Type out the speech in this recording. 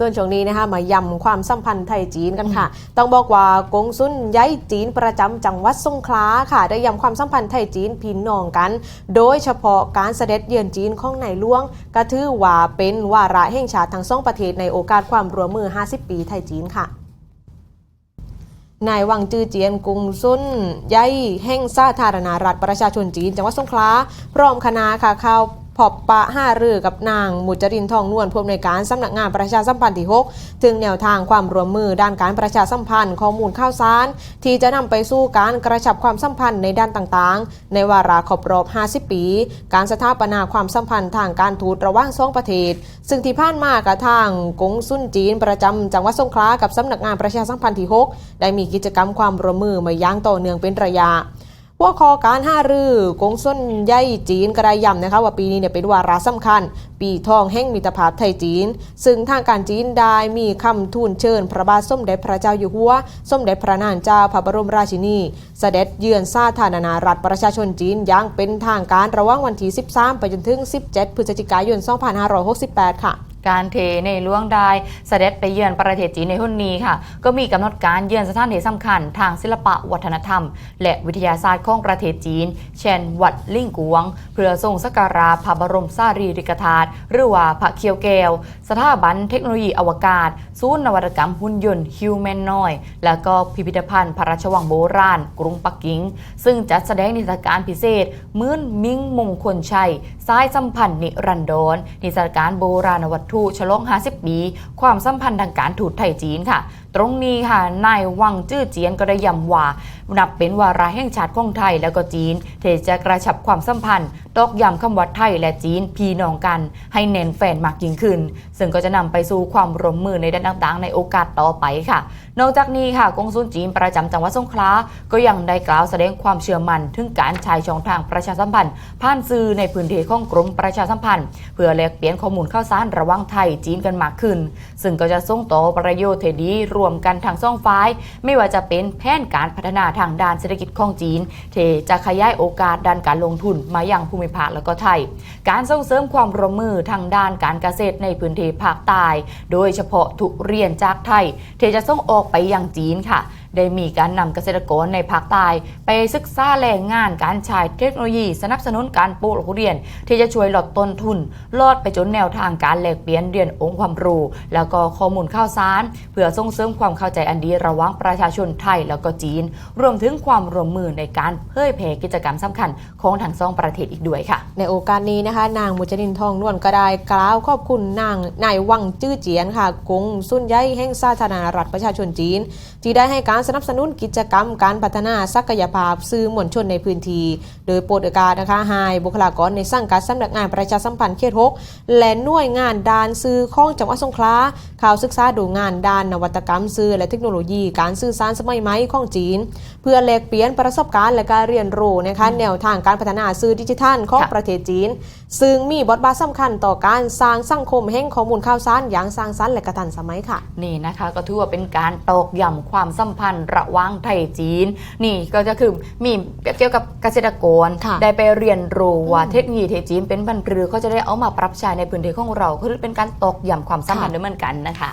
ສ່ວນຊ່ວງນີ້นะคะ ມາຢ້ຳຄວາມສຳພັນໄທຈີນກັນຄ່ະ. ຕ້ອງບອກວ່າກົງສຸນໃຫຍ່ຈີນປະຈຳຈັງຫວັດສົງຂລາຄ່ະ ໄດ້ຢ້ຳຄວາມສຳພັນໄທຈີນພີ່ນ້ອງກັນ ໂດຍສະເພາະການສະເດັດຢ້ຽມຈີນຂອງໃນຫຼວງ ກະຖືວ່າເປັນວາລະແຫ່ງຊາດທັງສອງປະເທດ ໃນໂອກາດຄວາມຮ່ວມມືຫ້າສິບປີໄທຈີນຄ່ະ. ນາຍ ຫວັງ ຈື່ຈຽນ ກົງສຸນໃຫຍ່ແຫ່ງສາທາລະນະລັດປະຊາຊົນຈີນ ຈັງຫວັດສົງຂລາ ພ້ອມຄະນະຄ່ະ ເຂົ້າພົບປະຫາລືກັບນາງ ມຸດຈະລິນ ທອງນວນ ຜູ້ອຳນວຍການສຳນັກງານປະຊາສຳພັນທີຫົກ ເຖິງແນວທາງຄວາມຮ່ວມມືດ້ານການປະຊາສຳພັນຂໍ້ມູນຂ່າວສານ ທີ່ຈະນຳໄປສູ່ການກະຊັບຄວາມສຳພັນໃນດ້ານຕ່າງໆ ໃນວາລະຄົບຮອບຫ້າສິບປີ ການສະຖາປະນາຄວາມສຳພັນທາງການທູດລະຫວ່າງສອງປະເທດ. ຊຶ່ງທີ່ຜ່ານມາກະທາງກົງສຸນຈີນປະຈຳຈັງຫວັດສົງຂລາ ກັບສຳນັກງານປະຊາສຳພັນທີຫົກ ໄດ້ມີກິດຈະກຳຄວາມຮ່ວມມືມາຢ່າງຕໍ່ເນື່ອງເປັນໄລຍະ. ຫົວຂໍ້ການຫາລື ກົງສຸນໃຫຍ່ຈີນກະໄດ້ຢ້ຳນະຄະວ່າ ປີນີ້ເປັນວາລະສຳຄັນ ປີທອງແຫ່ງມິດຕະພາບໄທຈີນ ຊຶ່ງທາງການຈີນໄດ້ມີຄຳທູນເຊີນພະບາດສົມເດັດພະເຈົ້າຢູ່ຫົວ, ສົມເດັດພະນາງເຈົ້າພະບໍລົມລາຊິນີ ສະເດັດເຢືອນສາທາລະນະລັດປະຊາຊົນຈີນຢ່າງເປັນທາງການ ລະຫວ່າງວັນທີສິບສາມ ໄປຈົນເຖິງສິບເຈັດ ພຶສຈິກາຍົນ ສອງພັນຫ້າຮ້ອຍຫົກສິບແປດ ຄ່ະ. ການທີ່ໃນຫຼວງໄດ້ສະເດັດໄປເຢືອນປະເທດຈີນໃນຫົນນີ້ຄ່ະ ກໍມີກຳນົດການເຢືອນສະຖານທີ່ສຳຄັນທາງສິລະປະວັດທະນະທຳ ແລະ ວິທະຍາສາດຂອງປະເທດຈີນ ເຊັ່ນ ວັດລິງກວາງ ເພື່ອຊົງສັກກາລະພະບໍລົມສາລີລິກະທາດ ຫຼືວ່າພະຂ່ຽວແກ້ວ, ສະຖາບັນເທັກໂນໂລຢີອະວະກາດ, ສູນນະວັດຕະກຳຫຸ່ນຍົນຮິວແມນນອຍ ແລະ ກໍພິພິທະພັນພະລາຊະວັງໂບລານ ກຸງປັກກິ່ງ ຊຶ່ງຈັດສະແດງນິທັດສະການພິເສດ ໝື່ນມິງມົງຄົນໄຊ ສາຍສຳພັນນິລັນດອນ, ນິທັດສະການໂບລານວັດຖຸ ສະຫຼອງຫ້າສິບປີຄວາມສຳພັນທາງການທູດໄທຈີນຄ່ະ. ຕົງນີ້ຄ່ະ ນາຍ ຫວັງ ຈື່ຈຽນ ກໍໄດ້ຢ້ຳວ່າ ນັບເປັນວາລະແຫ່ງຊາດຂອງໄທ ແລະ ກໍຈີນ ທີ່ຈະກະຊັບຄວາມສຳພັນ ຕອກຢ້ຳຄຳວ່າໄທ ແລະ ຈີນ ພີ່ນ້ອງກັນ ໃຫ້ແໜ້ນແຟ້ນມາກຍິ່ງຂຶ້ນ, ຊຶ່ງກໍຈະນຳໄປສູ່ຄວາມຮ່ວມມືໃນດ້ານຕ່າງໆໃນໂອກາດຕໍ່ໄປຄ່ະ. ນອກຈາກນີ້ຄ່ະ ກົງສຸນຈີນປະຈຳຈັງຫວັດສົງຂລາ ກໍຍັງໄດ້ກ່າວສະແດງຄວາມເຊື່ອໝັ້ນເຖິງການໃຊ້ຊ່ອງທາງປະຊາສຳພັນຜ່ານສື່ໃນພື້ນທີ່ຂອງກົມປະຊາສຳພັນ ເພື່ອແລກປ່ຽນຂໍ້ມູນຂ່າວສານລະຫວ່າງໄທ-ຈີນກັນມາກຂຶ້ນ, ຊຶ່ງກໍຈະສົ່ງຕໍ່ປະໂຫຍດທີ່ດີຮ່ວມກັນທັງສອງຝ່າຍ, ແມ່ນວ່າຈະເປັນແຜນການພັດທະນາທາງດ້ານເສດຖະກິດຂອງຈີນ ທີ່ຈະຂະຫຍາຍໂອກາດດ້ານການລົງທຶນມາຍັງພູມິພາກ ແລະ ກໍໄທ, ການສົ່ງເສີມຄວາມຮ່ວມມືທາງດ້ານການກະເສດໃນພື້ນທີ່ພາກໃຕ້, ໂດຍສະເພາະທຸລຽນຈາກໄທ ທີ່ຈະສົ່ງອອກໄປຍັງຈີນຄ່ະ. ໄດ້ມີການນຳກະເສດຕະກອນໃນພາກໃຕ້ໄປສຶກສາແຫຼ່ງງານ, ການໃຊ້ເທັກໂນໂລຢີ, ສະໜັບສະໜູນການປູກທຸລຽນ ທີ່ຈະຊ່ວຍລົດຕົ້ນທຶນ, ຕະຫຼອດໄປຈົນແນວທາງການແລກປ່ຽນລຽນອົງຄວາມຮູ້ ແລ້ວກໍຂໍ້ມູນຂ່າວສານ ເພື່ອສົ່ງເສີມຄວາມເຂົ້າໃຈອັນດີລະຫວ່າງປະຊາຊົນໄທ ແລ້ວກໍຈີນ, ລວມເຖິງຄວາມຮ່ວມມືໃນການເຜີຍແຜ່ກິດຈະກຳສຳຄັນ ຂອງທັງສອງປະເທດອີກດ້ວຍຄ່ະ. ໃນໂອກາດນີ້ນະຄະ ນາງ ມຸດຈະລິນ ທອງນວນ ກໍໄດ້ກ່າວຂອບຄຸນນາງ ນາຍ ຫວັງ ຈື່ຈຽນ ຄ່ະ ກົງສຸນໃຫຍ່ແຫ່ງສາທາລະນະລັດປະຊາຊົນຈີນ ທີ່ໄດ້ໃຫ້ການສະໜັບສະໜູນກິດຈະກຳການພັດທະນາສັກກະຍະພາບສື່ມວນຊົນໃນພື້ນທີ່ ໂດຍເປີດໂອກາດນະຄະ ໃຫ້ບຸກຄະລາກອນໃນສັງກັດສຳນັກງານປະຊາສຳພັນເຂດຫົກ ແລະ ໜ່ວຍງານດ້ານສື່ຂອງຈັງຫວັດສົງຂລາ ເຂົ້າສຶກສາດູງານດ້ານນະວັດຕະກຳສື່ ແລະ ເທັກໂນໂລຢີການສື່ສານສະໄໝໃໝ່ຂອງຈີນ ເພື່ອແລກປ່ຽນປະສົບການ ແລະ ການຮຽນຮູ້ນະຄະ ອືມ ແນວທາງການພັດທະນາສື່ດິຈິທັນຂອງ ຄ່ະ ປະເທດຈີນ ຊຶ່ງມີບົດບາດສຳຄັນຕໍ່ການສ້າງສັງຄົມແຫ່ງຂໍ້ມູນຂ່າວສານຢ່າງສ້າງສັນ ແລະ ກະທັນສະໄໝຄ່ະ. ນີ້ນະຄະ ກໍຖືວ່າເປັນການຕອກຢ້ຳຄວາມສຳພັນລະຫວ່າງໄທ-ຈີນ. ນີ້ກໍຈະຄືມີກ່ຽວກັບກະເສດຕະກອນ ຄ່ະ ໄດ້ໄປຮຽນຮູ້ວ່າ ອືມ ເທັກໂນໂລຢີທີ່ຈີນເປັນພັນລື ເຂົາຈະໄດ້ເອົາມາປັບໃຊ້ໃນພື້ນທີ່ຂອງເຮົາ ຄືເປັນການຕອກຢ້ຳຄວາມສຳພັນ ຄ່ະ ດ້ວຍເໝືອນກັນນະຄະ.